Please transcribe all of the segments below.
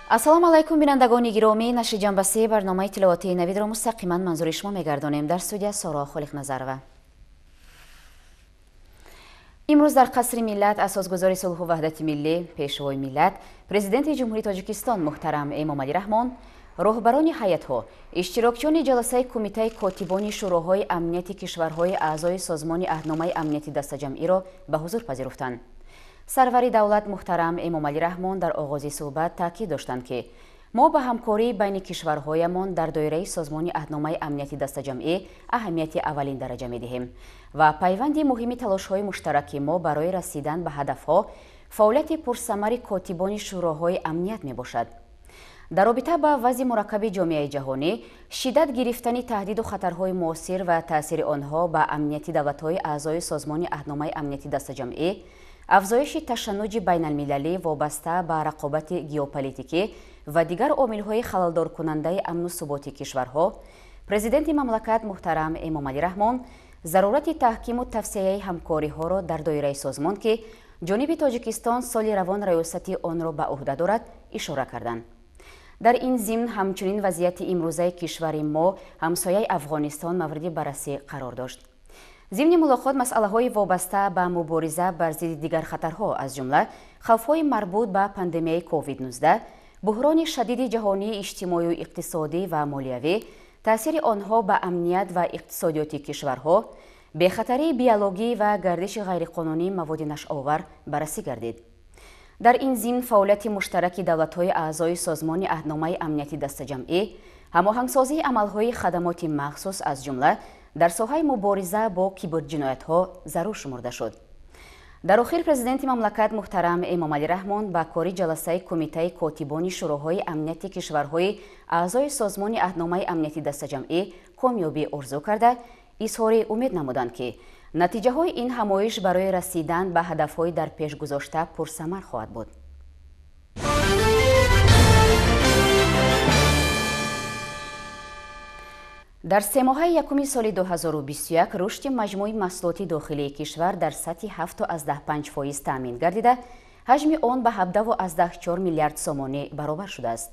Ассалому алайкум, бинандагони гиромӣ. Нашри ҷанбаси барномаи тиловатии навидро мустақиман манзури шумо мегардонем. Дар студия Соро Холиқназарова. Имрӯз дар Қасри миллат асосгузори сулҳу ваҳдати миллӣ, пешвои миллат, президенти Ҷумҳурии Тоҷикистон муҳтарам Эмомалӣ Раҳмон, роҳбарони ҳайатҳо, иштирокчиёни ҷаласаи кумитаи котибони шӯроҳои амнияти кишварҳои аъзои созмони аҳдномаи амнияти дастаҷамъиро ба ҳузур пазируфтанд. Сарвари давлат муҳтарам Эмомалӣ Раҳмон дар оғози суҳбат таъкид доштанд, ки мо ба ҳамкории байни кишварҳоямон дар доираи созмони аҳдномаи амнияти дастаҷамъӣ аҳамияти аввалин дараҷа медиҳем ва пайванди муҳими талошҳои муштараки мо барои расидан ба ҳадафҳо фаъолияти пурсамари котибони шӯроҳои амният мебошад. Дар робита ба вазъи мураккаби ҷомеаи ҷаҳонӣ, шиддат гирифтани таҳдиду хатарҳои муосир ва таъсири онҳо ба амнияти давлатҳои аъзои созмони аҳдномаи амнияти дастаҷамъӣ, афзоиши ташаннуҷи байналмилалӣ вобаста ба рақобати геополитикӣ ва дигар омилҳои халалдоркунандаи амну суботи кишварҳо, президенти мамлакат муҳтарам Эмомалӣ Раҳмон зарурати таҳкиму тавсеяи ҳамкориҳоро дар доираи созмон, ки ҷониби Тоҷикистон соли равон раёсати онро ба ӯҳда дорад, ишора карданд. Дар ин зимн ҳамчунин вазъияти имрӯзаи кишвари мо, ҳамсояи Афғонистон, мавриди баррасӣ қарор дошт. Зимни мулоқот масъалаҳои вобаста ба мубориза бар зидди дигар хатарҳо, аз ҷумла хавфҳои марбут ба пандемияи COVID-19, буҳрони шадиди ҷаҳонии иҷтимоию иқтисодӣ ва молиявӣ, таъсири онҳо ба амният ва иқтисодиёти кишварҳо, бехатарии биологӣ ва гардиши ғайриқонунии маводи нашъовар баррасӣ гардид. Дар ин зимн фаъолияти муштараки давлатҳои аъзои созмони аҳдномаи амнияти дастаҷамъӣ, ҳамоҳангсозии амалҳои хадамоти махсус, аз ҷумла дар соҳаи мубориза бо киберҷиноятҳо зарур шумурда шуд. Дар охир президенти мамлакат муҳтарам Эмомалӣ Раҳмон ба кори ҷаласаи кумитаи котибони шӯроҳои амнияти кишварҳои аъзои созмони аҳдномаи амнияти дастаҷамъӣ комёбӣ орзу карда, изҳори умед намуданд, ки натиҷаҳои ин ҳамоиш барои расидан ба ҳадафҳои дар пеш гузошта пурсамар хоҳад буд. Дар семоҳаи якуми соли 2021 рушди маҷмӯи маҳсулоти дохилии кишвар дар сатҳи 7,5% таъмин гардида, ҳаҷми он ба 17,4 миллиард сомонӣ баробар шудааст.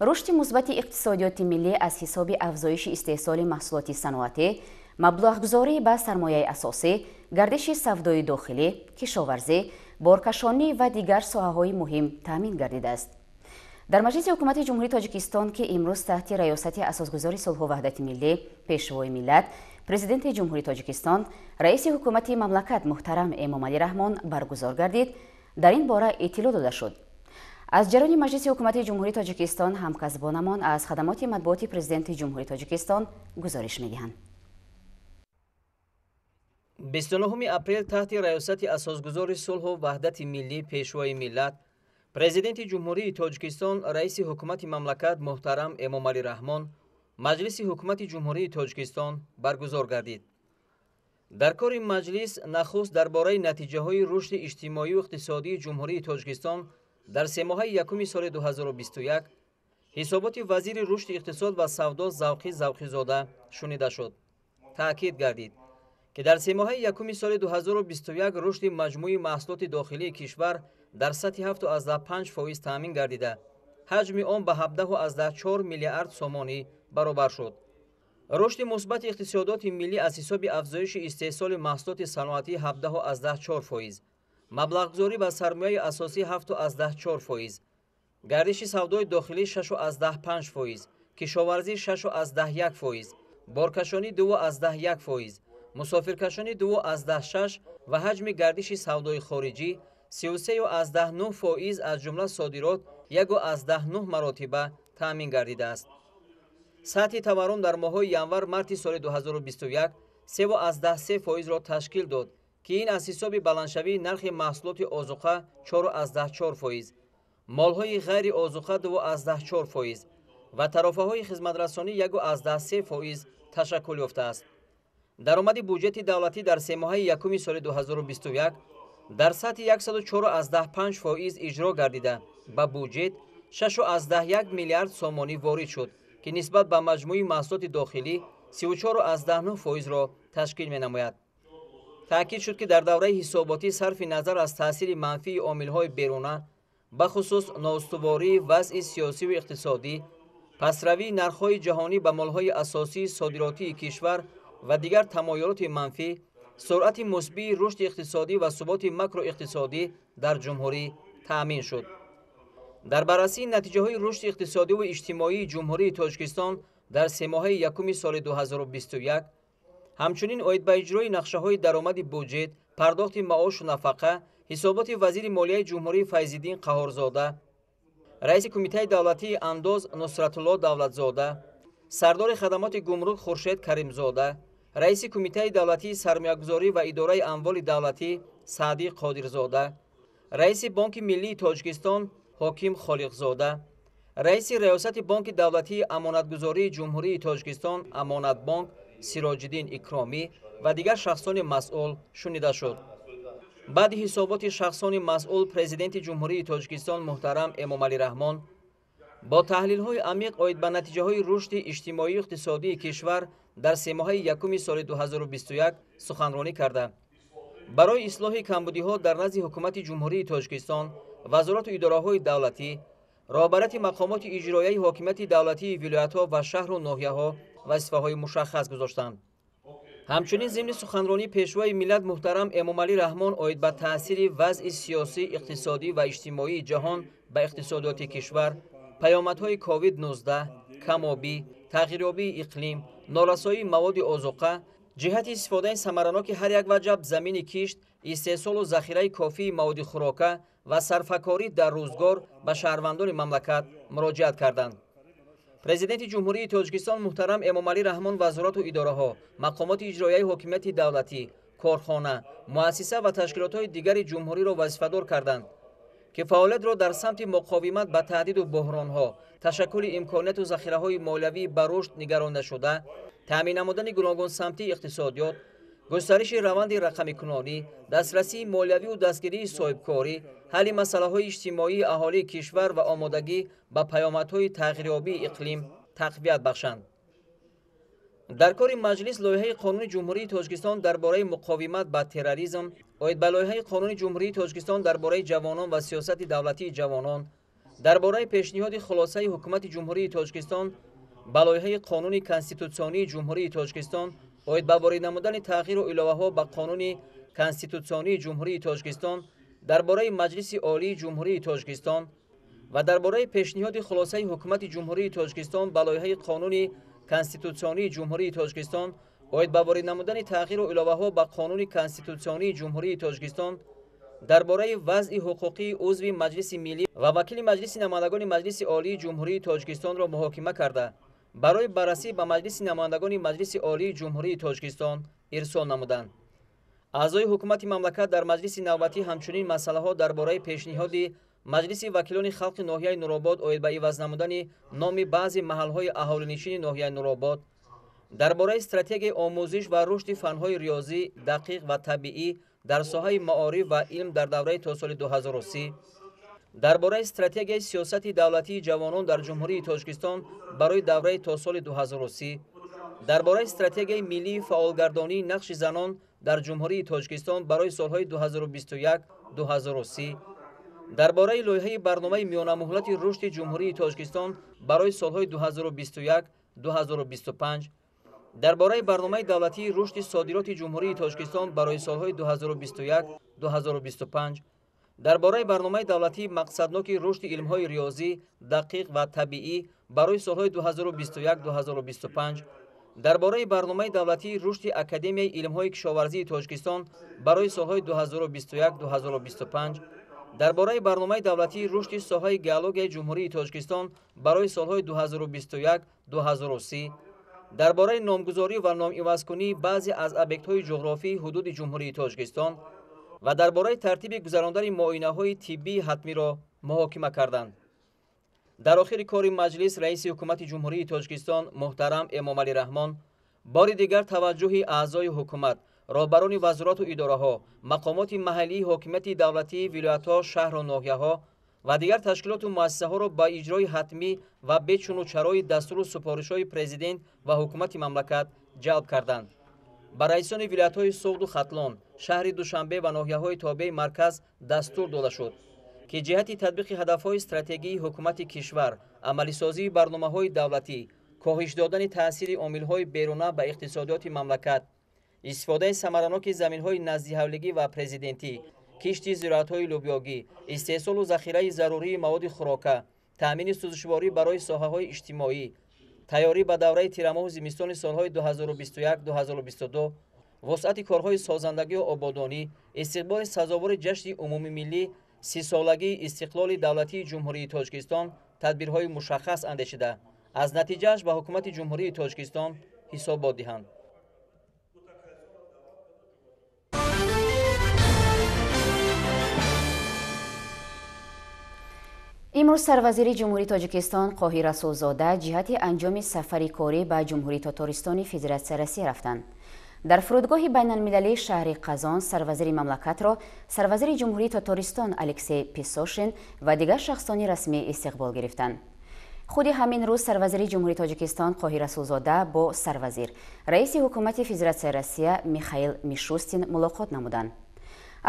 Рушди мусбати иқтисодиёти миллӣ аз ҳисоби афзоиши истеҳсоли маҳсулоти саноатӣ, маблағгузорӣ ба сармояи асосӣ, гардиши савдои дохилӣ, кишоварзӣ, боркашонӣ ва дигар соҳаҳои муҳим таъмин гардидааст. Дар Маҷлиси Ҳукумати Ҷумҳурии Тоҷикистон, ки имрӯз таҳти раёсати асосгузори сулҳу ваҳдати миллӣ, пешвои миллат, президенти Ҷумҳурии Тоҷикистон, раиси ҳукумати мамлакат муҳтарам Эмомалӣ Раҳмон баргузор гардид, дар ин бора иттилоъ дода шуд. Аз ҷараёни Маҷлиси Ҳукумати Ҷумҳурии Тоҷикистон ҳамкасбонамон аз хадамоти матбуоти президенти Ҷумҳурии Тоҷикистон гузориш медиҳанд. 29 апрел таҳти раёсати асосгузори сулҳу ваҳдати миллӣ, пешвои миллат, президенти Ҷумҳурии Тоҷикистон, раиси ҳукумати мамлакат муҳтарам Эмомалӣ Раҳмон Маҷлиси Ҳукумати Ҷумҳурии Тоҷикистон баргузор гардид. Дар кори маҷлис нахуст дар бораи натиҷаҳои рушди иҷтимоию иқтисодии Ҷумҳурии Тоҷикистон дар семоҳаи якуми соли 2021 ҳисоботи вазири рушди иқтисод ва савдо Завқӣ Завқизода шунида шуд. Таъкид гардид, ки дар семоҳаи якуми соли 2021 рушди маҷмӯи маҳсулоти дохилии кишвар дар сатҳи 7,5% таъмин гардида, ҳаҷми он ба 17,4 миллиард сомонӣ баробар шуд. Рушди мусбати иқтисодиёти миллӣ аз ҳисоби афзоиши истеҳсоли маҳсулоти саноатӣ 17,4%, маблағгузорӣ ба сармояи асосӣ 7,4%, гардиши савдои дохилӣ 6,5%, кишоварзӣ 6,1%, боркашонӣ 2,1%, мусофиркашонӣ 2,6 ва ҳаҷми гардиши савдои хориҷӣ 33,9%, аз ҷумла содирот 1,9 маротиба таъмин гардидааст. Сатҳи таваррум дар моҳҳои январ-марти соли 2021 3,3%-ро ташкил дод, ки ин аз ҳисоби баландшавии нархи маҳсулоти озуқа 4,4%, молҳои ғайриозуқа 2,4% ва тарофаҳои хизматрасонӣ 1,3% ташаккул ёфтааст. Даромади буҷети давлатӣ дар семоҳаи якуми соли 2021 дар сатҳи 104,5% иҷро гардида, ба буҷет 6,1 миллиард сомонӣ ворид шуд, ки нисбат ба маҷмӯи маҳсулоти дохилӣ 34,9%-ро ташкил менамояд. Таъкид шуд, ки дар давраи ҳисоботӣ сарфи назар аз таъсири манфии омилҳои беруна, бахусус ноустувории вазъи сиёсиву иқтисодӣ, пастравии нархҳои ҷаҳонӣ ба молҳои асосии содиротии кишвар ва дигар тамоюлоти манфӣ, суръати мусбии рушди иқтисодӣ ва суботи макроиқтисодӣ дар ҷумҳурӣ таъмин шуд. Дар баррасии натиҷаҳои рушди иқтисодиву иҷтимоии Ҷумҳурии Тоҷикистон дар семоҳаи якуми соли 2021, ҳамчунин оид ба иҷрои нақшаҳои даромади буҷет, пардохти маошу нафақа, ҳисоботи вазири молияи ҷумҳурӣ Файзиддин Қаҳорзода, раиси Кумитаи давлатии андоз Нусратулло Давлатзода, сардори хадамоти гумрук Хуршед Каримзода, раиси Кумитаи давлатии сармоягузорӣ ва идораи амволи давлатӣ Саъдӣ Қодирзода, раиси Бонки миллии Тоҷикистон Ҳоким Холиқзода, раиси Раёсати Бонки давлатии амонатгузории Ҷумҳурии Тоҷикистон Амонатбонк Сироҷиддин Икромӣ ва дигар шахсони масъул шунида шуд. Баъди ҳисоботи шахсони масъул Президенти Ҷумҳурии Тоҷикистон муҳтарам Эмомалӣ Раҳмон бо таҳлилҳои амиқ оид ба натиҷаҳои рушди иҷтимоию иқтисодии кишвар дар семоҳаи якуми соли 2021 суханронӣ карда, барои ислоҳи камбудиҳо дар назди Ҳукумати Ҷумҳурии Тоҷикистон, вазорату идораҳои давлатӣ, роҳбарияти мақомоти иҷроияи ҳокимияти давлатии вилоятҳо ва шаҳру ноҳияҳо вазифаҳои мушаххас гузоштанд. Ҳамчунин зимни суханронии Пешвои миллат муҳтарам Эмомалӣ Раҳмон оид ба таъсири вазъи сиёсӣ, иқтисодӣ ва иҷтимоии ҷаҳон ба иқтисодиёти кишвар, паёмадҳои COVID-19, камобӣ, тағйирёбии иқлим, норасоии маводи озуқа, ҷиҳати истифодаи самараноки ҳар як ваҷаб замини кишт, истеҳсолу захираи кофии маводи хӯрока ва сарфакорӣ дар рӯзгор ба шаҳрвандони мамлакат муроҷиат карданд. Президенти Ҷумҳурии Тоҷикистон муҳтарам Эмомалӣ Раҳмон вазорату идораҳо, мақомоти иҷроияи ҳокимияти давлатӣ, корхона, муассиса ва ташкилотҳои дигари ҷумҳуриро вазифадор карданд, ки фаъолиятро дар самти муқовимат ба таҳдиду буҳронҳо, ташаккули имконияту захираҳои молиявӣ ба рушд нигарондашуда, таъмин намудани гуногунсамтии иқтисодиёт, густариши раванди рақамикунонӣ, дастрасии молиявию дастгирии соҳибкорӣ, ҳалли масъалаҳои иҷтимоии аҳолии кишвар ва омодагӣ ба паёмадҳои тағйирёбии иқлим тақвият бахшанд. Дар кори маҷлис лоиҳаи Қонуни Ҷумҳурии Тоҷикистон дар бораи муқовимат ба терроризм, оид ба лоиҳаи Қонуни Ҷумҳурии Тоҷикистон дар бораи ҷавонон ва сиёсати давлатии ҷавонон, дар бораи пешниҳоди хулосаи Ҳукумати Ҷумҳурии Тоҷикистон ба лоиҳаи Қонуни Конститутсионии Ҷумҳурии Тоҷикистон оид ба ворид намудани тағйиру иловаҳо ба Қонуни Конститутсионии Ҷумҳурии Тоҷикистон дар бораи Маҷлиси Олии Ҷумҳурии Тоҷикистон ва дар бораи пешниҳоди хулосаи Ҳукумати Ҷумҳурии Тоҷикистон ба лоиҳаи Қонуни Конститутсионии Ҷумҳурии Тоҷикистон оид ба ворид намудани тағйиру иловаҳо ба Қонуни Конститутсионии Ҷумҳурии Тоҷикистон дар бораи вазъи ҳуқуқии узви Маҷлиси Миллӣ ва вакили Маҷлиси намояндагони Маҷлиси Олии Ҷумҳурии Тоҷикистонро муҳокима карда, барои баррасӣ ба Маҷлиси намояндагони Маҷлиси Олии Ҷумҳурии Тоҷикистон ирсол намуданд. Аъзои ҳукумати мамлакат дар маҷлиси навбатӣ ҳамчунин масъалаҳо дар бораи пешниҳоди Маҷлиси вакилони халқи ноҳияи Нуробод оид ба иваз намудани номи баъзе маҳалҳои аҳолинишини ноҳияи Нуробод, дар бораи стратегияи омӯзиш ва рушди фанҳои риёзӣ, дақиқ ва табиӣ дар соҳаи маориф ва илм дар давраи то соли 2030, дар бораи стратегияи сиёсати давлатии ҷавонон дар Ҷумҳурии Тоҷикистон барои давраи то соли 2030, дар бораи стратегияи миллии фаъолгардонии нақши занон дар Ҷумҳурии Тоҷикистон барои солҳои 2021-2030, дар бораи лоиҳаи барномаи миёнамуҳлати рушди Ҷумҳурии Тоҷикистон барои солҳои 2021-2025, дар бораи барномаи давлатии рушди содироти Ҷумҳурии Тоҷикистон барои солҳои 2021-2025, дар бораи барномаи давлатии мақсадноки рушди илмҳои риёзӣ, дақиқ ва табиӣ барои солҳои 2021-2025, дар бораи барномаи давлатии рушди Академияи илмҳои кишоварзии Тоҷикистон барои солҳои 2021-2025, дар бораи барномаи давлатии рушди соҳаи геологияи Ҷумҳурии Тоҷикистон барои солҳои 2021-2030, дар бораи номгузорӣ ва номивазкунии баъзе аз объектҳои ҷуғрофии ҳудуди Ҷумҳурии Тоҷикистон ва дар бораи тартиби гузарондани муоинаҳои тиббии ҳатмиро муҳокима карданд. Дар охири кори маҷлис раиси Ҳукумати Ҷумҳурии Тоҷикистон муҳтарам Эмомалӣ Раҳмон Бори дигар таваҷҷӯҳи аъзои ҳукумат, роҳбарони вазорату идораҳо, мақомоти маҳаллии ҳокимияти давлатии вилоятҳо, шаҳру ноҳияҳо ва дигар ташкилоту муассисаҳоро ба иҷрои ҳатмӣ ва бечуну чарои дастуру супоришҳои президент ва ҳукумати мамлакат ҷалб карданд. Ба раисони вилоятҳои Суғду Хатлон, шаҳри Душанбе ва ноҳияҳои тобеи марказ дастур дода шуд, ки ҷиҳати татбиқи ҳадафҳои стратегии ҳукумати кишвар, амалисозии барномаҳои давлатӣ, коҳиш додани таъсири омилҳои беруна ба иқтисодиёти мамлакат, истифодаи самараноки заминҳои наздиҳавлигӣ ва президентӣ, кишти зироатҳои лӯбиёгӣ, истеҳсолу захираи зарурии маводи хӯрока, таъмини сӯзишворӣ барои соҳаҳои иҷтимоӣ, тайёрӣ ба давраи тирамоҳу зимистони солҳои 2021-2022, вусъати корҳои созандагию ободонӣ, истиқболи сазовори ҷашни умумимиллӣ 30-солагии истиқлоли давлатии Ҷумҳурии Тоҷикистон тадбирҳои мушаххас андешида, аз натиҷааш ба ҳукумати Ҷумҳурии Тоҷикистон ҳисобот диҳанд. Имрӯз сарвазири Ҷумҳурии Тоҷикистон Қоҳир Расулзода ҷиҳати анҷоми сафари корӣ ба Ҷумҳурии Тотористони Федератсияи Россия рафтанд. Дар фурудгоҳи байналмилалии шаҳри Қазон сарвазири мамлакатро сарвазири Ҷумҳурии Тотористон Алексей Песошин ва дигар шахсони расмӣ истиқбол гирифтанд. Худи ҳамин рӯз сарвазири Ҷумҳурии Тоҷикистон Қоҳир Расулзода бо сарвазир, раиси ҳукумати Федератсияи Россия Михаил Мишустин мулоқот намуданд.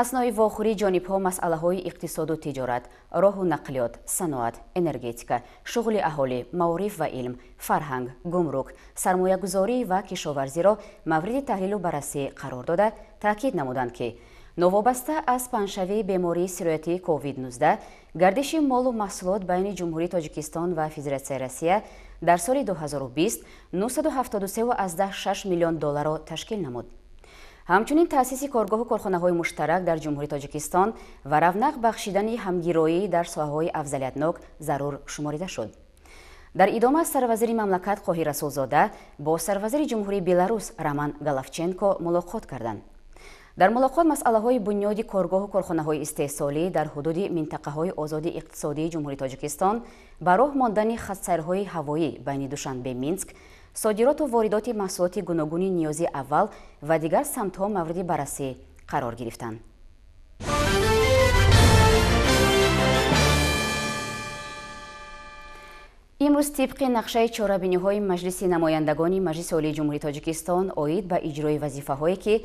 Аснои вохӯрии ҷонибҳо масъалаҳои иқтисоду тиҷорат, роҳу нақлиёт, саноат, энергетика, шуғли аҳолӣ, маориф ва илм, фарҳанг, гумрук, сармоягузорӣ ва кишоварзиро мавриди таҳлилу баррасӣ қарор дода, таъкид намуданд, ки новобаста аз паҳншавии бемории сироятии COVID-19, гардиши молу маҳсулот байни Ҷумҳурии Тоҷикистон ва Федератсияи Россия дар соли 2020 973,6 миллион долларро ташкил намуд. Ҳамчунин таъсиси коргоҳу корхонаҳои муштарак дар Ҷумҳурии Тоҷикистон ва равнақ бахшидани ҳамгироӣ дар соҳаҳои афзалиятнок зарур шуморида шуд. Дар идома сарвазири мамлакат Қоҳир Расулзода бо сарвазири Ҷумҳурии Беларус Роман Головченко мулоқот карданд. Дар мулоқот масъалаҳои бунёди коргоҳу корхонаҳои истеҳсолӣ дар ҳудуди минтақаҳои озоди иқтисодии Ҷумҳурии Тоҷикистон, ба роҳ мондани хатсайрҳои ҳавоӣ байни Душанбе-Минск, содироту воридоти маҳсулоти гуногуни ниёзи аввал ва дигар самтҳо мавриди баррасӣ қарор гирифтанд. Имрӯз тибқи нақшаи чорабиниҳои Маҷлиси намояндагони Маҷлиси Олии Ҷумҳурии Тоҷикистон оид ба иҷрои вазифаҳое, ки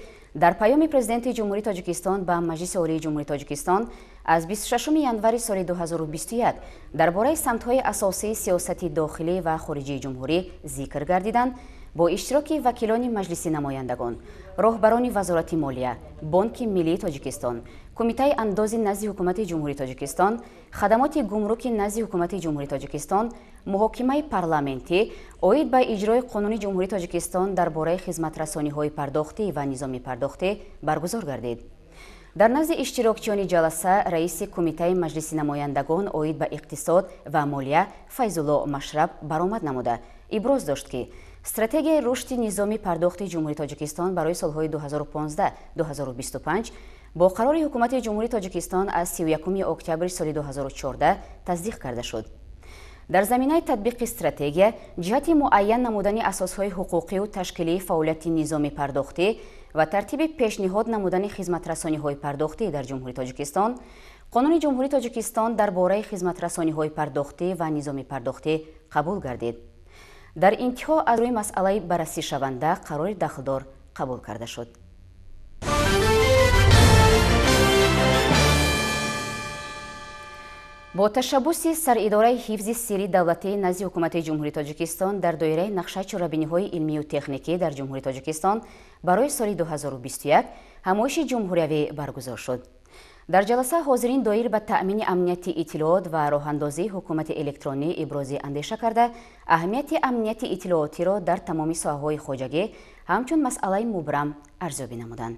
дар паёми Президенти Ҷумҳурии Тоҷикистон ба Маҷлиси Олии Ҷумҳурии Тоҷикистон аз 26 январи соли 2021 дар бораи самтҳои асосии сиёсати дохилӣ ва хориҷии ҷумҳурӣ зикр гардиданд, бо иштироки вакилони Маҷлиси намояндагон, роҳбарони Вазорати молия, Бонки миллии Тоҷикистон, Кумитаи андози назди Ҳукумати Ҷумҳурии Тоҷикистон, хадамоти гумруки назди Ҳукумати Ҷумҳурии Тоҷикистон, муҳокимаи парламентӣ оид ба иҷрои қонуни Ҷумҳурии Тоҷикистон дар бораи хизматрасониҳои пардохтӣ ва низоми пардохтӣ баргузор гардид. Дар назди иштирокчиёни ҷаласа раиси Кумитаи Маҷлиси намояндагон оид ба иқтисод ва молия Файзулло Машраб баромад намуда иброз дошт, ки стратегияи рушди низоми пардохти Ҷумҳурии Тоҷикистон барои солҳои 2015-2025 бо қарори Ҳукумати Ҷумҳурии Тоҷикистон аз 31 октябри соли 2014 тасдиқ карда шуд. Дар заминаи татбиқи стратегия ҷиҳати муайян намудани асосҳои ҳуқуқию ташкилии фаъолияти низоми пардохтӣ ва тартиби пешниҳод намудани хизматрасониҳои пардохтӣ дар Ҷумҳурии Тоҷикистон, Қонуни Ҷумҳурии Тоҷикистон дар бораи хизматрасониҳои пардохтӣ ва низоми пардохтӣ қабул гардид. Дар интиҳо аз рӯи масъалаи баррасишаванда қарори дахлдор қабул карда шуд. Бо ташаббуси саридораи ҳифзи сирри давлатии назди Ҳукумати Ҷумҳурии Тоҷикистон дар доираи нақшаи чорабиниҳои илмию техникӣ дар Ҷумҳурии Тоҷикистон барои соли 2021 ҳамоиши ҷумҳуриявӣ баргузор шуд. Дар ҷаласа ҳозирин доир ба таъмини амнияти иттилоот ва роҳандозии ҳукумати электронӣ ибрози андеша карда, аҳамияти амнияти иттилоотиро дар тамоми соҳаҳои хоҷагӣ ҳамчун масъалаи мубрам арзёбӣ намуданд.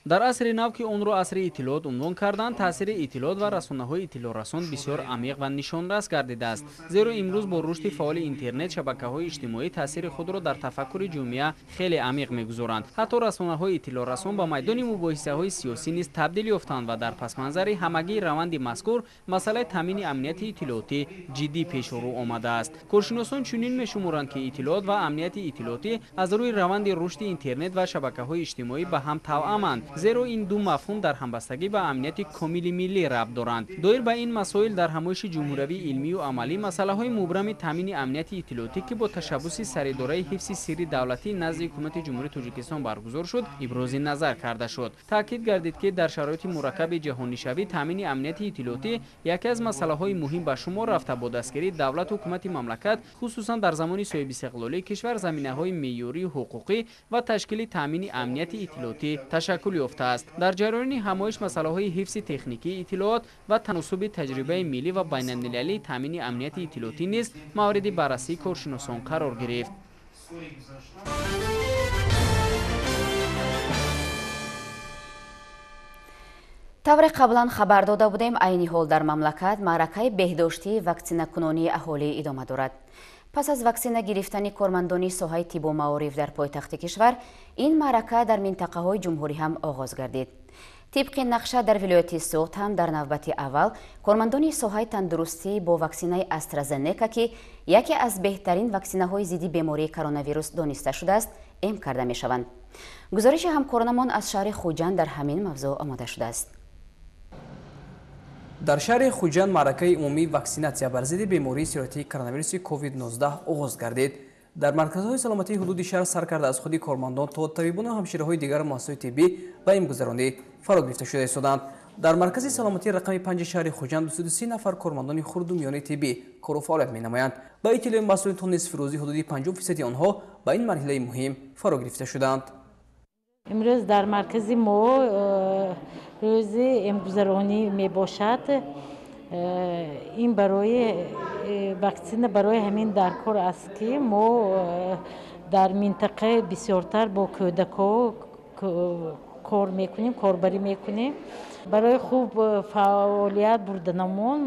Дар асри нав, ки онро асри иттилоот унвон карданд, таъсири иттилоот ва расонаҳои иттилоърасон бисёр амиқ ва нишонрас гардидааст. Зеро имрӯз бо рушди фаъоли интернет шабакаҳои иҷтимоӣ таъсири худро дар тафаккури ҷомеа хеле амиқ мегузоранд. Ҳатто расонаҳои иттилоърасон ба майдони мубоҳисаҳои сиёсӣ низ табдил ёфтанд ва дар пасманзари ҳамагии раванди мазкур масъалаи таъмини амнияти иттилоотӣ ҷиддӣ пешорӯ омадааст. Коршиносон чунин мешуморанд, ки иттилоот ва амнияти иттилоотӣ аз рӯи раванди рушди интернет ва шабакаҳои иҷтимоӣ ба ҳам тавъаманд, зеро ин ду мафҳум дар ҳамбастагӣ ба амнияти комили миллӣ рабт доранд. Доир ба ин масоил дар ҳамоиши ҷумҳуриявии илмию амалӣ масъалаҳои мубрами таъмини амнияти иттилоотӣ, ки бо ташаббуси Саридораи ҳифзи сирри давлатӣ назди Ҳукумати Ҷумҳурии Тоҷикистон баргузор шуд, ибрози назар карда шуд. Таъкид гардид, ки дар шароити мураккаби ҷаҳонишавӣ таъмини амнияти иттилоотӣ яке аз масъалаҳои муҳим ба шумор рафта, бо дастгирии давлату ҳукумати мамлакат, хусусан дар замони соҳибистиқлолии кишвар, заминаҳои меъёрию ҳуқуқӣ ва ташкили таъмини амнияти иттилоотӣ ташаккул ёфтааст. Дар ҷараёни ҳамоиш масъалаҳои ҳифзи техникии иттилоот ва таносуби таҷрибаи миллӣ ва байналмилалии таъмини амнияти иттилоотӣ низ мавриди баррасии коршиносон қарор гирифт. Тавре қаблан хабар дода будем, айни ҳол дар мамлакат маъракаи беҳдоштии ваксинакунонии аҳолӣ идома дорад. Пас аз ваксина гирифтани кормандони соҳаи тиббу маориф дар пойтахти кишвар, ин маърака дар минтақаҳои ҷумҳурӣ ҳам оғоз гардид. Тибқи нақша дар вилояти Суғд ҳам дар навбати аввал кормандони соҳаи тандурустӣ бо ваксинаи AstraZeneca, ки яке аз беҳтарин ваксинаҳои зидди бемории коронавирус дониста шудааст, эм карда мешаванд. Гузориши ҳамкоронамон аз шаҳри Хуҷанд дар ҳамин мавзӯъ омода шудааст. Дар шаҳри Хуҷанд маъракаи умумии ваксинатсия бар зидди бемории сироятии коронавируси COVID-19 оғоз гардид. Дар марказҳои саломатии ҳудуди шаҳр сар карда аз худи кормандон то табибону ҳамшираҳои дигар муассисаҳои тиббӣ ба имгузаронӣ фаро гирифта шуда истоданд. Дар маркази саломатии рақами 5 шаҳри Хуҷанд 230 нафар кормандони хурду миёнаи тиббӣ кору фаъолият менамоянд. Ба иттилои масъулин, то нисфи рӯзӣ ҳудуди 50% онҳо ба ин марҳилаи муҳим фаро гирифта шуданд. Имрӯз дар маркази мо рӯзи эмгузаронӣ мебошад. Ин барои ваксина барои ҳамин даркор аст, ки мо дар минтақа бисёртар бо кӯдакҳо кор мекунем, корбарӣ мекунем. Барои хуб фаъолият бурданамон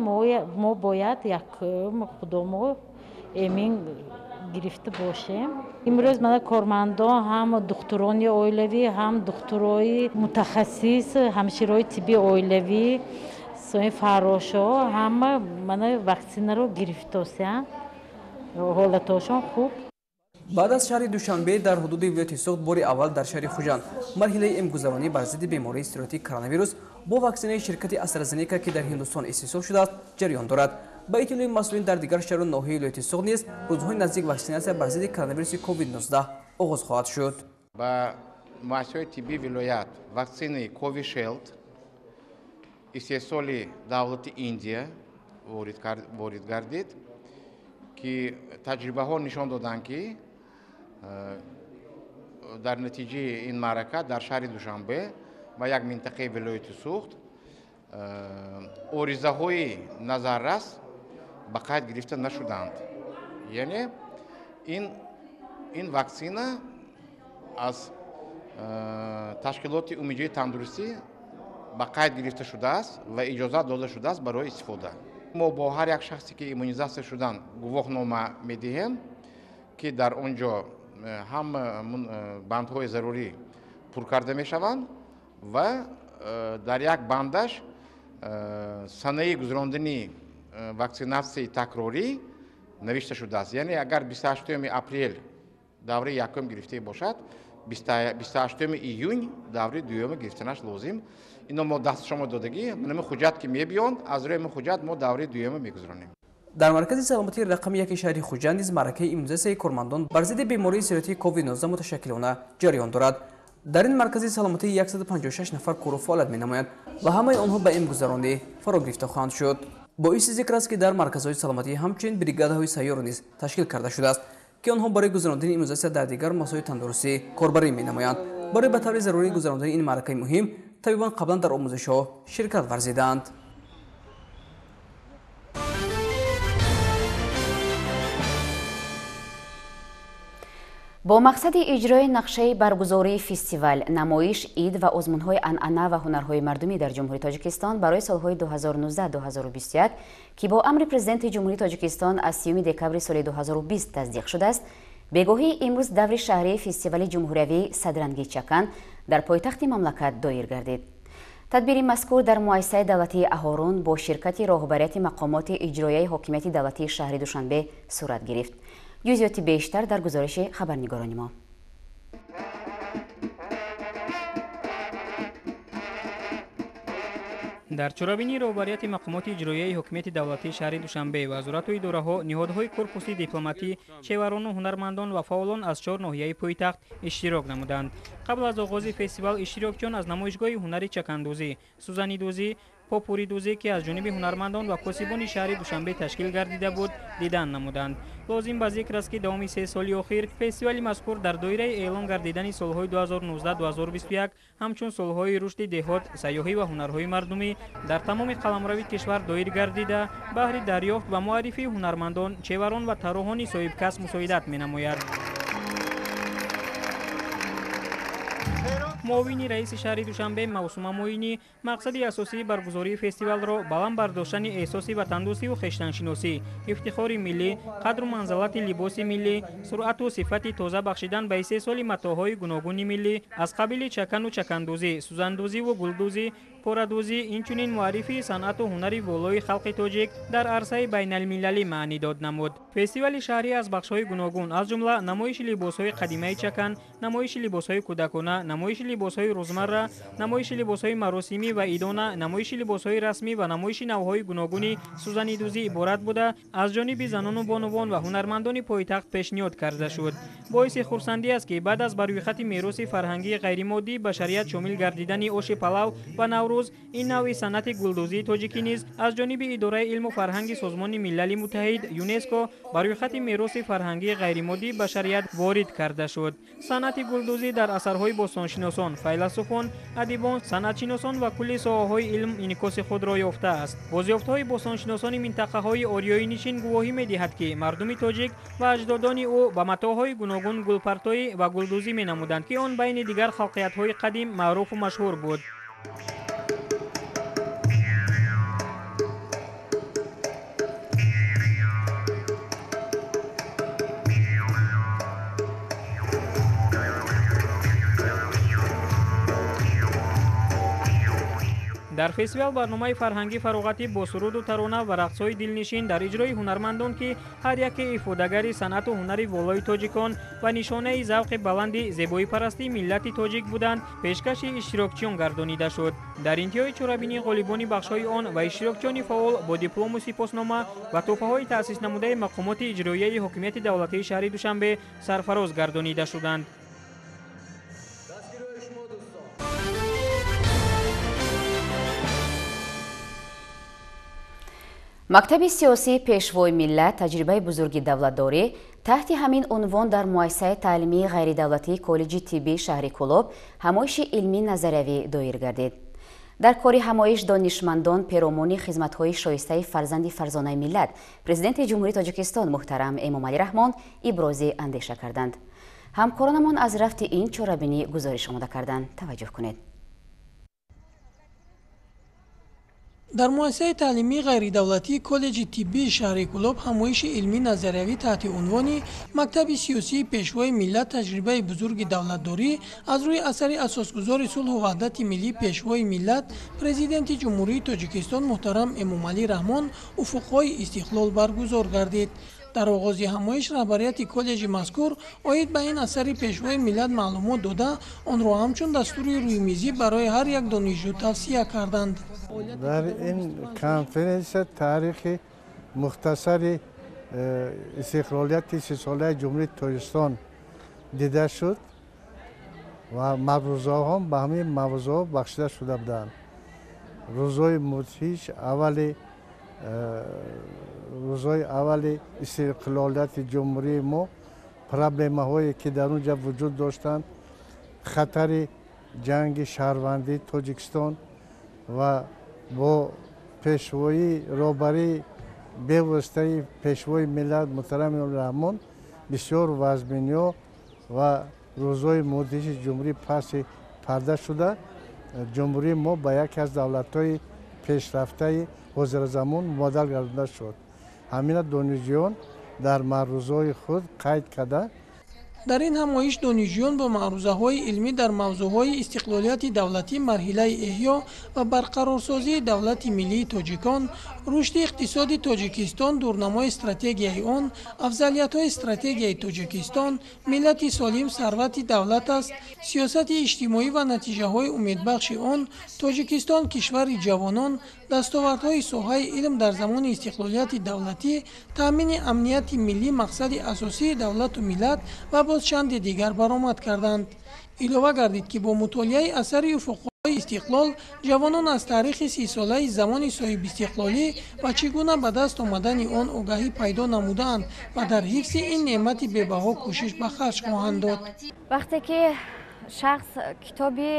мо бояд якум худомо эмин гирифта бошем. Имрӯз мана кормандон ҳам духтурони оилавӣ, ҳам духтурои мутахассис, ҳамширои тибби оилавӣ, сои фаррошҳо ҳама мана ваксинаро гирифтосянд. Ҳолатошон хуб. Баъд аз шаҳри Душанбе дар ҳудуди вилояти Суғд бори аввал дар шаҳри Хуҷанд марҳилаи эмгузаронӣ бар зидди бемории сироятии коронавирус бо ваксинаи ширкати AstraZeneca, ки дар Ҳиндустон истеҳсол шудааст, ҷараён дорад. Ба иттилои масъулин, дар дигар шаҳру ноҳияи вилояти Суғд низ рӯзҳои наздик ваксинатсия бар зидди коронавируси COVID-19 оғоз хоҳад шуд. Ба муассисаҳои тиббии вилоят ваксинаи Covishield истеҳсоли давлати Индия ворид гардид, ки таҷрибаҳо нишон доданд, ки дар натиҷаи ин маърака дар шаҳри Душанбе ва як минтақаи вилояти Суғд оризаҳои назаррас ба қайд гирифта нашуданд. Яъне ин ваксина аз ташкилоти умумиҷоии тандурустӣ ба қайд гирифта шудааст ва иҷозат дода шудааст барои истифода. Мо бо ҳар як шахсе, ки иммунизатсия шудан, гувоҳнома медиҳем, ки дар он ҷо ҳама бандҳои зарурӣ пур карда мешаванд ва дар як бандаш санаи гузарондани ваксинатсияи такрорӣ навишта шудааст. Яъне агар 28 апрел давраи якум гирифта бошад, 28 июн давраи дуюм гирифтанаш лозим. Ино мо даст шумо додагӣ, манами ҳуҷҷат ки мебиёнд, аз рӯи ҳуҷҷат мо давраи дуюм мегузаронем. Дар маркази саломатии рақами 1 шаҳри Хуҷанд низ маъракаи иммунизатсияи кормандон бар зидди бемории сироятии COVID-19 муташаккилона ҷараён дорад. Дар ин маркази саломатӣ 156 нафар кору фаъолият менамоянд ва ҳамаи онҳо ба эмгузаронӣ фаро гирифта хоҳанд шуд. Боиси зикр аст, ки дар марказҳои саломатӣ ҳамчунин бригадаҳои сайёр низ ташкил карда шудааст, ки онҳо барои гузарондани иммунизатсия дар дигар муассисаҳои тандурустӣ корбарӣ менамоянд. Барои ба таври зарурӣ гузарондани ин маъракаи муҳим табибон қаблан дар омӯзишҳо ширкат варзидаанд. Бо мақсади иҷрои нақшаи баргузории фестивал, намоиш, ид ва озмунҳои анъана ва ҳунарҳои мардумӣ дар Ҷумҳурии Тоҷикистон барои солҳои 2019-2021, ки бо амри Президенти Ҷумҳурии Тоҷикистон аз 30 декабри соли 2020 тасдиқ шудааст, бегоҳии имрӯз даври шаҳрии фестивали ҷумҳуриявии Садранги Чакан дар пойтахти мамлакат доир гардид. Тадбири мазкур дар муассисаи давлатии Аҳорун бо ширкати роҳбарияти мақомоти иҷроияи ҳокимияти давлатии шаҳри Душанбе сурат гирифт. Ҷузъиёти бештар дар гузориши хабарнигорони мо. Дар чорабинии роҳбарияти мақомоти иҷроияи ҳокимияти давлатии шаҳри Душанбе, вазорату идораҳо, ниҳодҳои корпуси дипломатӣ, чеварону ҳунармандон ва фаъолон аз 4 ноҳияи пойтахт иштирок намуданд. Қабл аз оғози фестивал иштирокчиён аз намоишгоҳи ҳунари чакандӯзӣ, сӯзанидӯзӣ, попуридӯзӣ, ки аз ҷониби ҳунармандон ва косибони шаҳри Душанбе ташкил гардида буд, дидан намуданд. Лозим ба зикр аст, ки давоми 3 соли охир фестивали мазкур дар доираи эълон гардидани солҳои 2019-2021 ҳамчун солҳои рушди деҳот, сайёҳӣ ва ҳунарҳои мардумӣ дар тамоми қаламрави кишвар доир гардида, баҳри дарёфт ва муаррифии ҳунармандон, чеварон ва тарроҳони соҳибкасб мусоидат менамояд. Муовини раиси шаҳри Душанбе Мавсума Муинӣ мақсади асосии баргузории фестивалро баланд бардоштани эҳсоси ватандӯстиву хештаншиносӣ, ифтихори миллӣ, қадру манзалати либоси миллӣ, суръату сифати тоза бахшидан ба истеҳсоли матоъҳои гуногуни миллӣ аз қабили чакану чакандӯзӣ, сӯзандӯзиву гулдӯзӣ, порадӯзӣ, инчунин муаррифии санъату ҳунари волои халқи тоҷик дар арсаи байналмилалӣ маънӣ дод намуд. Фестивали шаҳрӣ аз бахшҳои гуногун, аз ҷумла намоиши либосҳои қадимаи чакан, намоиши либосҳои кӯдакона, намоиши либосҳои рӯзмарра, намоиши либосҳои маросимӣ ва идона, намоиши либосҳои расмӣ ва намоиши навъҳои гуногуни сӯзанидӯзӣ иборат буда, аз ҷониби занону бонувон ва ҳунармандони пойтахт пешниҳод карда шуд. Боиси хурсандӣ аст, ки баъд аз ба рӯйхати мероси фарҳангии ғайримоддии башарият шомил гардидани оши палав ва Наврӯз, ин навъи санъати гулдӯзии тоҷикӣ низ аз ҷониби Идораи илму фарҳанги Созмони Милали Муттаҳид ЮНЕСКО ба рӯйхати мероси фарҳангии ғайримоддии башарият ворид карда шуд. Санъати гулдӯзӣ дар асарҳои бостоншиносон, файласуфон, адибон, санъатшиносон ва кулли соҳаҳои илм инъикоси худро ёфтааст. Бозёфтҳои бостоншиносони минтақаҳои ориёинишин гувоҳӣ медиҳад, ки мардуми тоҷик ва аҷдодони ӯ ба матоъҳои гуногун гулпартоӣ ва гулдӯзӣ менамуданд, ки он байни дигар халқиятҳои қадим маъруфу машҳур буд. Дар фестивал барномаи фарҳангӣ фароғатӣ бо суруду тарона ва рақсҳои дилнишин дар иҷрои ҳунармандон, ки ҳар яке ифодагари санъату ҳунари волои тоҷикон ва нишонаи завқи баланди зебоипарастии миллати тоҷик буданд, пешкаши иштирокчиён гардонида шуд. Дар интиҳои чорабинӣ ғолибони бахшҳои он ва иштирокчиёни фаъол бо диплому сипоснома ва тӯҳфаҳои таъсиснамудаи мақомоти иҷроияи ҳокимияти давлатии шаҳри Душанбе сарфароз гардонида шуданд. Мактаби сиёсии Пешвои миллат таҷрибаи бузурги давлатдорӣ таҳти ҳамин унвон дар муассисаи таълимии ғайридавлатии коллеҷи тиббии шаҳри Кӯлоб ҳамоиши илмӣ назариявӣ доир гардид. Дар кори ҳамоиш донишмандон перомони хизматҳои шоистаи фарзанди фарзонаи миллат, Президенти Ҷумҳурии Тоҷикистон муҳтарам Эмомалӣ Раҳмон ибрози андеша карданд. Ҳамкоронамон аз рафти ин чорабинӣ гузориш омода карданд. Таваҷҷӯҳ кунед. Дар муассисаи таълимии ғайридавлатии коллеҷи тиббии шаҳри Кӯлоб ҳамоиши илмӣ назариявӣ таҳти унвони Мактаби сиёсии Пешвои миллат таҷрибаи бузурги давлатдорӣ аз рӯи асари асосгузори сулҳу ваҳдати миллӣ, Пешвои миллат, Президенти Ҷумҳурии Тоҷикистон муҳтарам Эмомалӣ Раҳмон уфуқҳои истиқлол баргузор гардид. Дар оғози ҳамоиш раҳбарияти коллеҷи мазкур оид ба ин асари Пешвои миллат маълумот дода, онро ҳамчун дастури рӯймизӣ барои ҳар як донишҷӯ тавсия карданд. Дар ин конференсия таърихи мухтасари истиқлолияти 30-солаи Ҷумҳурии Тоҷикистон дида шуд ва мавзӯъҳо ба ҳамин мавзӯъ бахшида шуда буданд. Рӯзҳои мудҳиш аввали рӯзҳои аввали истиқлолияти ҷумҳурии мо, проблемаҳое ки дар он ҷо вуҷуд доштанд, хатари ҷанги шаҳрвандии Тоҷикистон ва бо пешвоии роҳбарии бевоситаи Пешвои миллат муҳтарам Эмомалӣ Раҳмон бисёр вазминиҳо Ва рӯзҳои мудҳиши ҷумҳурӣ паси парда шуда, ҷумҳурии мо ба яке аз давлатҳои пешрафтаи ҳозиразамон мубаддал гардонида шуд. Ҳамина донишҷӯён дар маърузаҳои худ қайд карда. Дар ин ҳамоиш донишҷӯён бо маърузаҳои илмӣ дар мавзӯъҳои истиқлолияти давлатӣ, марҳилаи эҳё ва барқарорсозии давлати миллии тоҷикон, рушди иқтисоди Тоҷикистон, дурнамои стратегияи он, афзалиятҳои стратегияи Тоҷикистон, миллати солим сарвати давлат аст, сиёсати иҷтимоӣ ва натиҷаҳои умедбахши он, Тоҷикистон кишвари ҷавонон, дастовардҳои соҳаи илм дар замони истиқлолияти давлатӣ, таъмини амнияти миллӣ мақсади асосии давлату миллат ва боз чанде дигар баромад карданд. Илова гардид, ки бо мутолиаи асари уфуқҳои истиқлол ҷавонон аз таърихи 30-солаи замони соҳибистиқлолӣ ва чӣ гуна ба даст омадани он огаҳӣ пайдо намудаанд ва дар ҳифзи ин неъмати бебаҳо кӯшиш ба харҷ хоҳанд дод. Вақте ки шахс китоби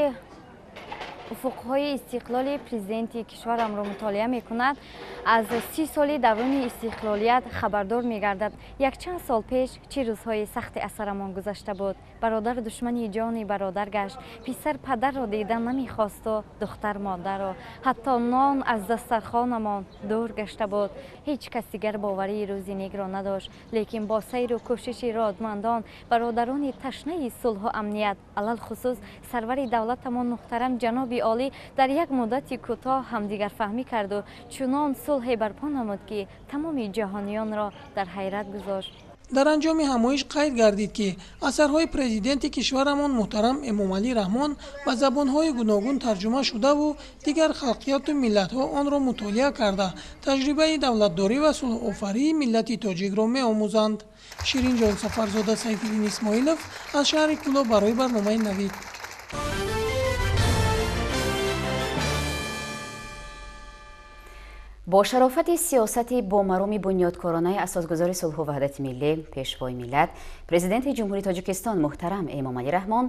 уфуқҳои истиқлоли президенти кишварамро мутолиа мекунад, аз 30 соли даврони истиқлолият хабардор мегардад. Якчанд сол пеш чӣ рӯзҳои сахти аз сарамон гузашта буд. Бародар душмани ҷони бародар гашт, писар падарро дида намехосту духтар модарро. Ҳатто нон аз дастархонамон дур гашта буд. Ҳеҷ кас дигар боварии рӯзи некро надошт, лекин бо сайру кӯшиши родмандон, бародарони ташнаи сулҳу амният, алалхусус сарвари давлатамон муҳтарам ҷаноби олӣ дар як муддати кӯтоҳ ҳамдигарфаҳмӣ карду чунон сулҳе барпо намуд, ки тамоми ҷаҳониёнро дар ҳайрат гузошт. Дар анҷоми ҳамоиш қайд гардид, ки асарҳои президенти кишварамон муҳтарам Эмомалӣ Раҳмон ба забонҳои гуногун тарҷума шудаву дигар халқияту миллатҳо онро мутолиа карда, таҷрибаи давлатдорӣ ва сулҳофарии миллати тоҷикро меомӯзанд. Ширинҷон Сафарзода, Сайфиддин Исмоилов аз шаҳри Кӯлоб барои барномаи Навид. Бо шарофати сиёсати бомароми бунёдкоронаи асосгузори сулҳу ваҳдати миллӣ, пешвои миллат, президенти Ҷумҳурии Тоҷикистон муҳтарам Эмомалӣ Раҳмон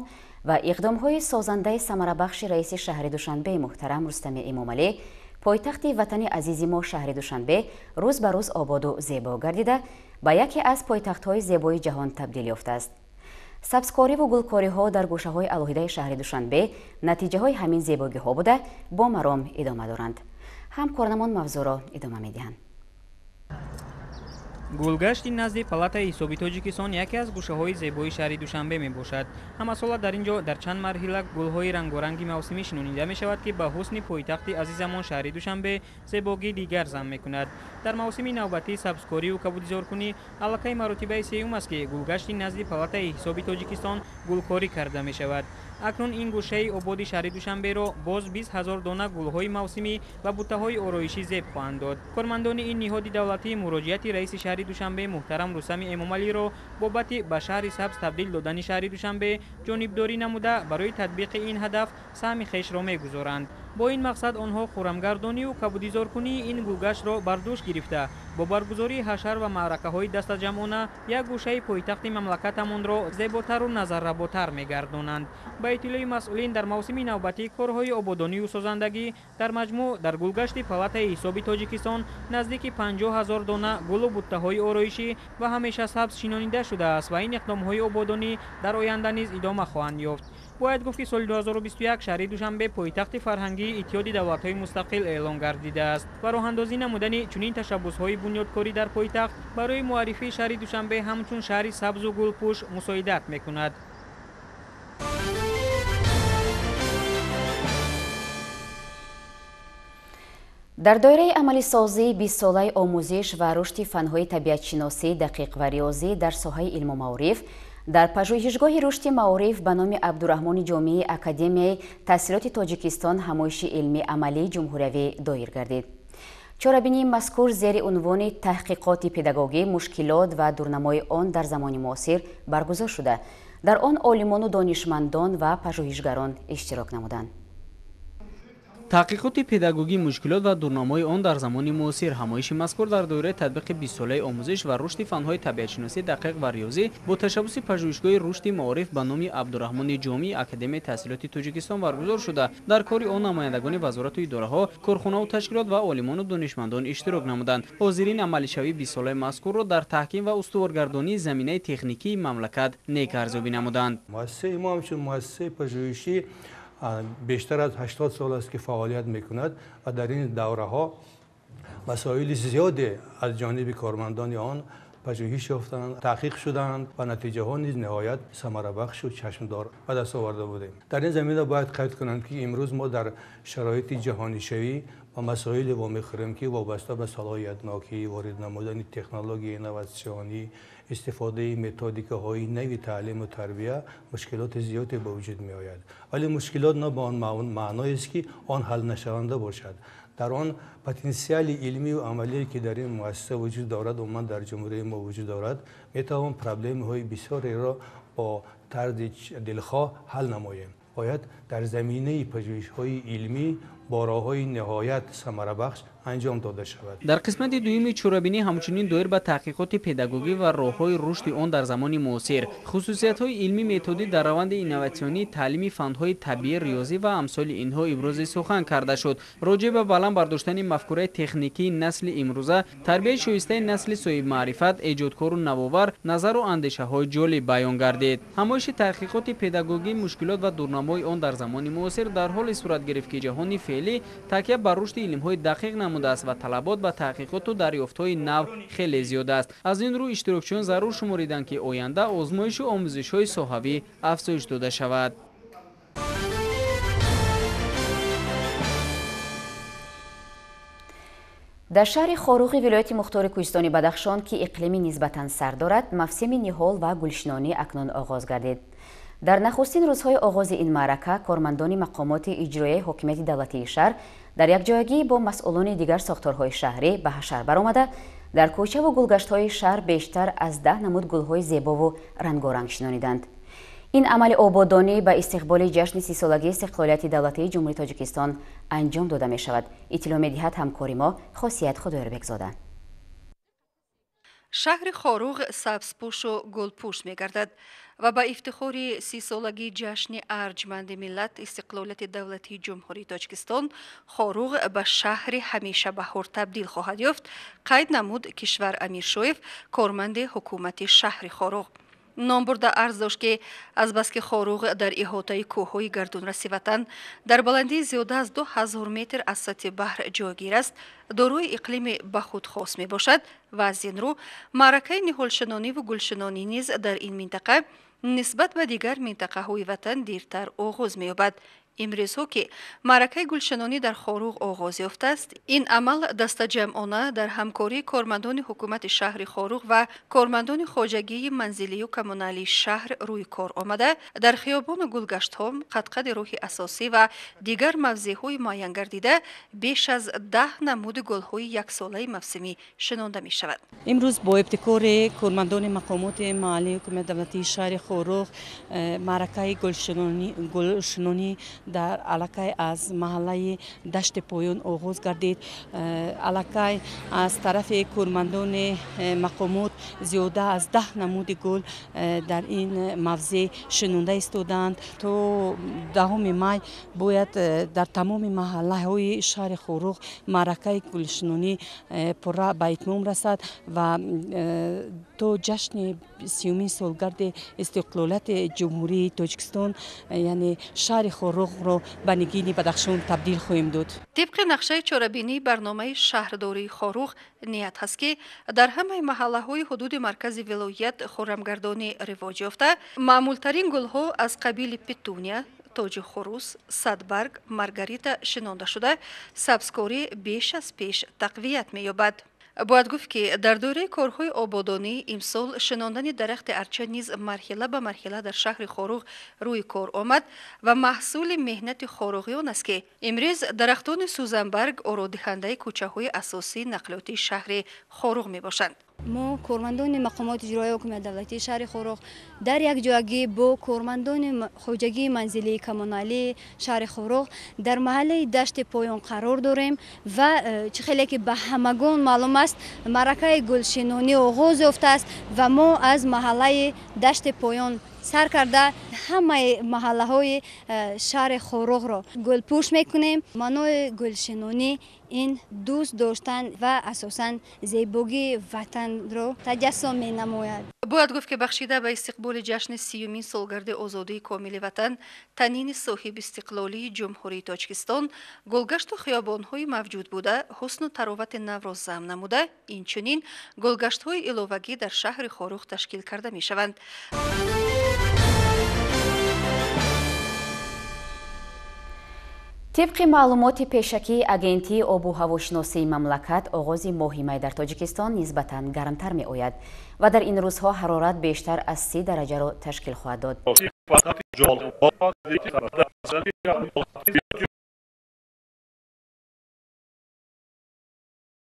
ва иқдомҳои созандаи самарабахши раиси шаҳри Душанбе муҳтарам Рустами Эмомалӣ, пойтахти ватани азизи мо шаҳри Душанбе рӯз ба рӯз ободу зебо гардида, ба яке аз пойтахтҳои зебои ҷаҳон табдил ёфтааст. Сабзкориву гулкориҳо дар гӯшаҳои алоҳидаи шаҳри Душанбе натиҷаҳои ҳамин зебогиҳо буда, бо маром идома доранд. Ҳамкоронамон мавзӯъро идома медиҳанд. Гулгашти назди палатаи ҳисоби Тоҷикистон яке аз гӯшаҳои зебои шаҳри Душанбе мебошад. Ҳамасола дар ин ҷо дар чанд марҳила гулҳои рангоранги мавсимӣ шинонида мешавад, ки ба ҳусни пойтахти азизамон шаҳри Душанбе зебогии дигар зам мекунад. Дар мавсими навбатии сабзкориву кабудизоркунӣ аллакай маротибаи сеюм аст, ки гулгашти назди палатаи ҳисоби Тоҷикистон гулкорӣ карда мешавад. Акнун ин гӯшаи ободи шаҳри Душанберо боз 20 ҳазор дона гулҳои мавсимӣ ва буттаҳои ороишӣ зеб хоҳанд дод. Кормандони ин ниҳоди давлатӣ муроҷиати раиси шаҳри Душанбе муҳтарам Рустами Эмомалиро бобати ба шаҳри сабз табдил додани шаҳри Душанбе ҷонибдорӣ намуда, барои татбиқи ин ҳадаф саҳми хешро мегузоранд. Бо ин мақсад онҳо хӯрамгардониву кабудизоркунии ин гулгаштро бар дӯш гирифта, бо баргузории ҳашар ва маъракаҳои дастаҷамъона як гӯшаи пойтахти мамлакатамонро зеботару назарработар мегардонанд. Ба иттилои масъулин, дар мавсими навбатӣ корҳои ободонию созандагӣ дар маҷмӯъ дар гулгашти палатаи ҳисоби Тоҷикистон наздики 50 ҳазор дона гулу буттаҳои ороишӣ ва ҳамеша сабз шинонида шудааст ва ин иқдомҳои ободонӣ дар оянда низ идома хоҳанд ёфт. Бояд гуфт, ки соли 2021 шаҳри Душанбе пойтахти фарҳангии Иттиҳоди давлатҳои мустақил эълон гардидааст ва роҳандозӣ намудани чунин ташаббусҳои бунёдкорӣ дар пойтахт барои муаррифии шаҳри Душанбе ҳамчун шаҳри сабзу гулпӯш мусоидат мекунад. Дар доираи амалисозии 20-солаи омӯзиш ва рушди фанҳои табиатшиносӣ, дақиқ ва риёзӣ дар соҳаи илму маориф, дар пажӯҳишгоҳи рушди маориф ба номи Абдураҳмони Ҷомии Академияи таҳсилоти Тоҷикистон ҳамоиши илмии амалии ҷумҳуриявӣ доир гардид. Чорабинии мазкур зери унвони таҳқиқоти педагогӣ, мушкилот ва дурнамои он дар замони муосир баргузор шуда, дар он олимону донишмандон ва пажӯҳишгарон иштирок намуданд. Таҳқиқоти педагогӣ, мушкилот ва дурнамои он дар замони муосир. Ҳамоиши мазкур дар доираи татбиқи 20-солаи омӯзиш ва рушди фанҳои табиатшиносӣ, дақиқ ва риёзӣ бо ташаббуси пажӯҳишгоҳи рушди маориф ба номи Абдураҳмони Ҷомӣ Академияи таҳсилоти Тоҷикистон баргузор шуда, дар кори он намояндагони вазорату идораҳо, корхонаву ташкилот ва олимону донишмандон иштирок намуданд. Ҳозирин амалишавии 20-солаи мазкурро дар таҳким ва устуворгардонии заминаи техникии мамлакат нек арзёбӣ намуданд. Муассисаи мо ҳамчун муассисаи пажӯҳишӣ бештар аз 80 сол аст ки фаъолият мекунад ва дар ин давраҳо масоили зиёде аз ҷониби кормандони он пажӯҳиш ёфтанд, таҳқиқ шуданд ва натиҷаҳо низ ниҳоят самарабахшу чашмдор ба даст оварда будем. Дар ин замина бояд қайд кунам, ки имрӯз мо дар шароити ҷаҳонишавӣ ва масоиле вомехӯрем, ки вобаста ба салоҳиятнокӣ, ворид намудани технологияи инноватсионӣ, истифодаи методикаҳои нави таълиму тарбия мушкилоти зиёде ба вуҷуд меояд. Вале мушкилот на ба он маъноест, ки он ҳалнашаванда бошад. Дар он потенсиали илмию амалие, ки дар ин муассиса вуҷуд дорад, умуман дар ҷумҳурии мо вуҷуд дорад, метавон проблемаҳои бисёреро бо тарзи дилхоҳ ҳал намоем. Бояд дар заминаи пажӯҳишҳои илмӣ бо роҳҳои ниҳоят самарабахш анҷом дода шавад. Дар қисмати дуюми чорабинӣ ҳамчунин доир ба таҳқиқоти педагогӣ ва роҳҳои рушди он дар замони муосир, хусусиятҳои илмӣ методӣ дар раванди инноватсионии таълими фанҳои табиӣ, риёзӣ ва амсоли инҳо ибрози сухан карда шуд. Роҷеъ ба баланд бардоштани мафкураи техникии насли имрӯза, тарбияи шоистаи насли соҳибмаърифат, эҷодкору навовар, назару андешаҳои ҷолиб баён гардид. Ҳамоиши таҳқиқоти педагогӣ, мушкилот ва дурнамои он дар замони муосир дар ҳоле сурат гирифт, ки ҷаҳони феълӣ такя ба рушди илмҳои дақиқ намудааст ва талабот ба таҳқиқоту дарёфтҳои нав хеле зиёд аст. Аз ин рӯ иштирокчиён зарур шумориданд, ки оянда озмоишу омӯзишҳои соҳавӣ афзоиш дода шавад. Дар шаҳри Хоруғи вилояти мухтори кӯҳистони Бадахшон, ки иқлими нисбатан сард дорад, мавсими ниҳол ва гулшинонӣ акнун оғоз гардид. Дар нахустин рӯзҳои оғози ин маърака кормандони мақомоти иҷроияи ҳокимияти давлатии шаҳр дар якҷоягӣ бо масъулони дигар сохторҳои шаҳрӣ ба ҳашар баромада, дар кӯчаву гулгаштҳои шаҳр бештар аз 10 намуд гулҳои зебову рангоранг шинониданд. Ин амали ободонӣ ба истиқболи ҷашни 30-солагии истиқлолияти давлатии Ҷумҳурии Тоҷикистон анҷом дода мешавад. Иттилоъ медиҳад ҳамкори мо Хосият Худоёрбекзода. Шаҳри Хоруғ сабзпӯшу гулпӯш мегардад ва ба ифтихори 30-солагии ҷашни арҷманди миллат, истиқлолияти давлатии Ҷумҳурии Тоҷикистон, Хоруғ ба шаҳри ҳамешабаҳор табдил хоҳад ёфт, қайд намуд Кишвар Амиршоев, корманди ҳукумати шаҳри Хоруғ. Номбурда арз дошт, ки азбаски Хоруғ дар иҳотаи кӯҳҳои гардунраси ватан дар баландии зиёда аз 2000 метр аз сатҳи баҳр ҷойгир аст, дорои иқлими ба худ хос мебошад ва аз ин рӯ маъракаи ниҳолшинониву гулшинонӣ низ дар ин минтақа нисбат ба дигар минтақаҳои ватан дертар оғоз меёбад. Имрӯзҳо, ки маъракаи гулшинонӣ дар Хоруғ оғоз ёфтааст, ин амал дастаҷамъона дар ҳамкории кормандони ҳукумати шаҳри Хоруғ ва кормандони хоҷагии манзилию коммуналии шаҳр рӯи кор омада, дар хиёбону гулгаштҳо, қадқади роҳи асосӣ ва дигар мавзеъҳои муайянгардида беш аз 10 намуди гулҳои яксолаи мавсимӣ шинонда мешавад. Имрӯз бо ибтикори кормандони мақомоти маҳаллии ҳукумати давлатии шаҳри Хоруғ маъракаи гулшинонӣ дар аллакай аз маҳаллаи Дашти Поён оғоз гардид. Аллакай аз тарафи кормандони мақомот зиёда аз 10 намуди гул дар ин мавзеъ шинонда истодаанд. То 10 май бояд дар тамоми маҳаллаҳои шаҳри Хоруғ маъракаи гулшинонӣ пурра ба итмом расад ва то ҷашни 30-умин солгарди истиқлолияти Ҷумҳурии Тоҷикистон, яъне шаҳри Хоруғро ба нигини Бадахшон табдил хоҳем дод. Тибқи нақшаи чорабинии барномаи шаҳрдории Хоруғ ният ҳаст, ки дар ҳамаи маҳаллаҳои ҳудуди маркази вилоят хуррамгардонӣ ривоҷ ёфта, маъмултарин гулҳо аз қабили петуния, тоҷи хурус, садбарг, маргарита шинонда шуда, сабзкорӣ беш аз пеш тақвият меёбад. Бояд гуфт, ки дар доираи корҳои ободонӣ имсол шинондани дарахти арча низ марҳила ба марҳила дар шаҳри Хоруғ рӯи кор омад ва маҳсули меҳнати хоруғиён аст, ки имрӯз дарахтони сӯзанбарг ородиҳандаи кӯчаҳои асосии нақлиётии шаҳри Хоруғ мебошанд. Мо кормандони мақомоти иҷроияи ҳокимияти давлатии шаҳри Хоруғ дар якҷоягӣ бо кормандони хоҷагии манзилии коммуналии шаҳри Хоруғ дар маҳаллаи Дашти Поён қарор дорем ва чӣ хеле ки ба ҳамагон маълум аст, маъракаи гулшинонӣ оғоз ёфтааст ва мо аз маҳаллаи Дашти Поён сар карда ҳамаи маҳаллаҳои шаҳри Хоруғро гулпӯш мекунем. Маънои гулшинонӣ ин дӯст доштан ва асосан зебогии ватанро таҷассум менамояд. Бояд гуфт, ки бахшида ба истиқболи ҷашни 30-юмин солгарди озодии комили ватан, танини соҳибистиқлолии Ҷумҳурии Тоҷикистон, гулгашту хиёбонҳои мавҷуд буда ҳусну таровати навро зам намуда, инчунин гулгаштҳои иловагӣ дар шаҳри Хоруғ ташкил карда мешаванд. Тибқи маълумоти пешакии Агентии обу ҳавошиносии мамлакат, оғози моҳи май дар Тоҷикистон нисбатан гармтар меояд ва дар ин рӯзҳо ҳарорат бештар аз 30 дараҷаро ташкил хоҳад дод.